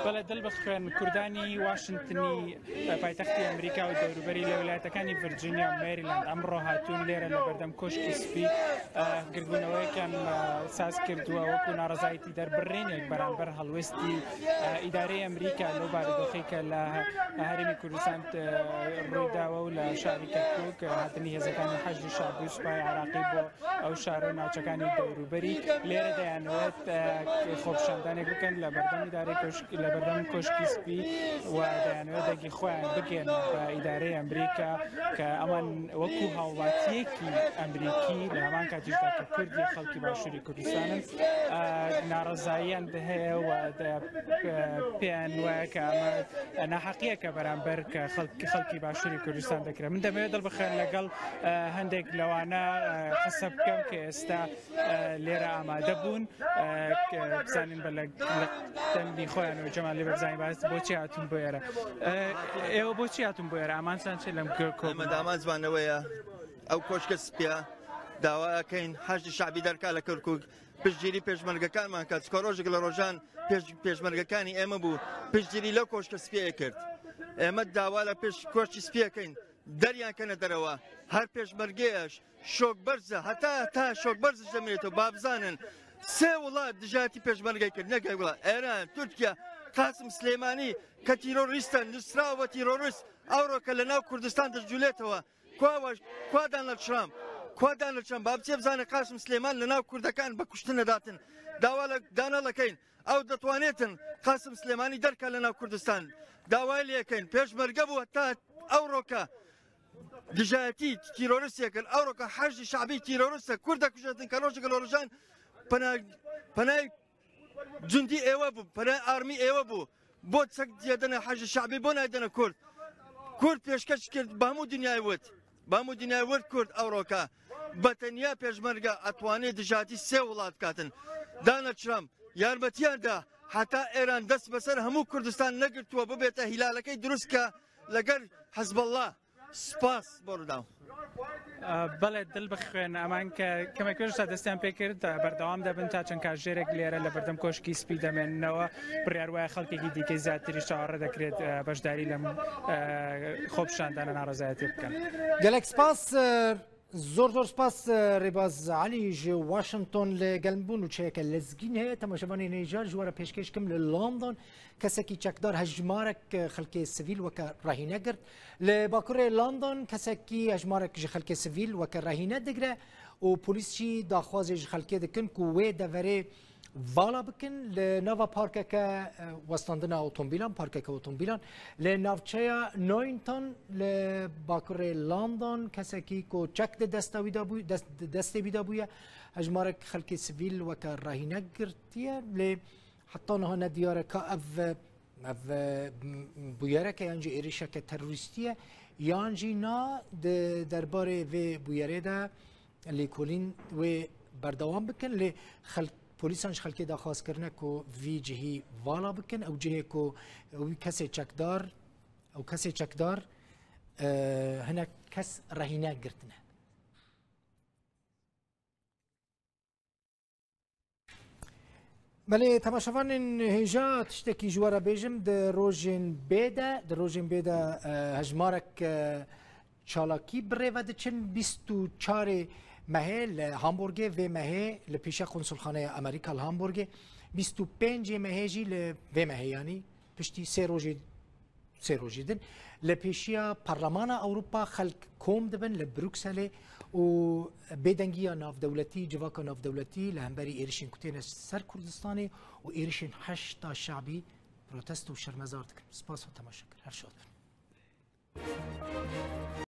Belê, dil bixwên Kurdانی Washingtonî، e، پایتەختی ئەمریکا و دەوروبەری، لە ویلایەتەکانی ڤیرجینیا و مێریلاند ئەمڕۆ هاتوون لێرە لە بەردەم کۆشکی سپی، ئە، گردبوونەوەیەکیان، ئە، ساز کردووە وەکو ناڕەزایەتی دەربڕینێک بەرامبەر هەڵوێستی، ئە، ئیدارەی ئەمریکا لەو بارودۆخەی کە لە هەرێمی کوردستان، ئە، ڕوویداوە و لە شاری کەرکووک، ئە، هاتنی هێزەکانی حەشدی شەعبی و سوپای عێراقی بۆ ئەو شارە و ناوچەکانی دەوروبەری. لێرە دەیانەوێت، ئە، خۆپیشاندانێک بکەن لە بەردەم ئیدارەی کۆشک-، لە بەردەم کۆشکی سپی و دەیانەوێت دەنگی خۆیان بگەن بە ئیدارەی ئەمریکا کە ئەمان وەکو هاوڵاتیەکی ئەمریکی لە هەمان کاتیشدا کە کوردی خەڵکی باشووری کوردستانن، ئە، ناڕەزاییان هەیە و دە-، پێیان وایە کە ئەمە ناحەقیە کە بەرامبەر کە خەڵک-، خەڵکی باشووری کوردستان دەکرێت. من دەمەوێت دڵبخێن لەگەڵ، ئە، هەندێک لەوانە، ئە، قسە بکەم کە ئێستا، ئە، لێرە ئامادە بوون، ئە، کە بزانین بە لە، لە دەنگی خۆیان و جەمال لێ بزانین باس بۆچی هاتون بۆ ئێرە. ئە، ئێوە بۆچی هاتون بۆ ئێرە؟ ئامانجتان چێ لەم گە-، ئەمە کۆبوونە؟ دامانجمان ئەوەیە، ئەو کۆشکە سپیە داواکەین حەشدی شەعبی دەرکا لە کەرکووک پشتگیری پێشمەرگەکانمان کات. چکە ڕۆژێک لە ڕۆژان پێش-، پێشمەرگەکانی ئێمە بوو پشتگیری لەو کۆشکە سپیە کرد. ئێمە داوا لە پێش کۆشکی سپیەکەین، دەریان کەنە دەرەوە. هەر پێشمەرگەیەش شۆک بەرزە، هەتا، هەتا شۆک بەرزش دەمێنێتەوە. با بزانن، سێ وڵات دژایەتی پێشمەرگەی کرد، نەک وڵات. ئێران، تورکیا، قاسم سلێمانی کە تیرۆریستە، نووسراوە تیرۆریست، ئەوڕۆکە لە ناو کوردستان دەجولێتەوە. کوا واش-، کوا دانەڵد ترامپ؟ کوا دانەڵد ترامپ؟ با بچێ بزانێ قاسم سلێمان لە ناو کوردەکان بە کوشتن نەداتن. داوا لە دانەڵەکەین. ئەو دەتوانێتن قاسم سلێمانی دەرکە لە ناو کوردستان. داوای لێکەین. پێشمەرگە بوو هەتا ئەوڕۆکە دژایەتی تیرۆریستێکن. ئەوڕۆکە حەشدی شەعبی تیرۆریستە. کورد دەکوژێتن کە ڕۆژێک لە ڕۆژان پەنا-، پەنای جوندی ئێوە بوو، پەنای ئارمی ئێوە بوو. بۆ چەک دێدەنە حەشدی شەعبی، بۆ نایدەنە کورد؟ کورد پێشکەش کرد، بە هەموو دنیای وت. بە هەموو دنیای وت کورد ئەوڕۆکە بە تەنیا پێشمەرگە ئەتوانێ دژاتی سێ وڵات بکاتن. دانەڵد ترامپ یارمەتیان دا، هەتا ئێران دەست بەسەر هەموو کوردستان نەگرتووە ببێتە هیلالەکەی دروست کە لەگەر حەزبەڵڵا. سپاس بۆ ڕووداو. ئە، بەڵێ، دڵ بخوێن. ئەمان کە کەمێک پێش ئێستا دەستیان پێ کرد، بەردەوام دەبن تا چەند کاژێرێک لێرە لە بەردەم کۆشکی سپی دەمێننەوە. بڕیار وایە خەڵکێکی دیکەی زیاتری چاوەڕێ دەکرێت، ئە، بەشداری لەم، ئە، خۆپیشاندانە ناڕەزایەتی بکەن. Gelek spas, e, Zor zor spas, e, Rêbaz Elî ji Washington li gel min bû. Nûçeyeke lezgîn heye. Temaşevanên hêja ji we re pêşkêş kim li London. Kesekî çekdar hejmarek, e, xelkê sivîl weke rehîne girt. Li bakurê London kesekî hejmarek ji xelkê sivîl weke rehîne digre û polîs jî daxwazê ji xelkê dikin ku wê deverê vala bikin. Li nava parkeke, e, westandina otomobîlan, parkeke otomobîlan li navçeya Newington li bakurê London, kesekî ku çek di desta wî de bû-, dest-, di destê wî de bûye, hejmarek xelkê sivîl weke rehîne girtiye. Lê heta niha ne diyar e ka ev, ev, e, bûyereke yan jî êrişeke terorîstî ye, yan jî na. Di derbarê vê bûyerê de lêkolîn wê berdewam bikin, lê xelk, polîsan ji xelkê daxwaz kirine ku vî cihî vala bikin, ew cihê ku wî kesê çekdar, ew kesê çekdar, e, hinek kes rehîne girtine. Belê, temaşevanên hêja, tiştekî ji we re bêjim, di rojên bê de, di rojên bê de, e, hejmarek, e, çalakî bi rê ve diçin. Bîst û çarê mehê li Hamburgê, vê mehê li pêşiya Konsulxaneya Amerîka li Hamburgê, bîst û pêncê mehê jî li vê mehê, yanî piştî sê rojê sê rojî din li pêşiya Parlemana Ewropa xelk kom dibin li Brukselê û bêdengiya navdewletî, civaka navdewletî li hemberî êrişên ku têne ser Kurdistanê û êrişên Heşda Şabî protesto û şermezar dikin. Spas û temaşekir. Her şad bin.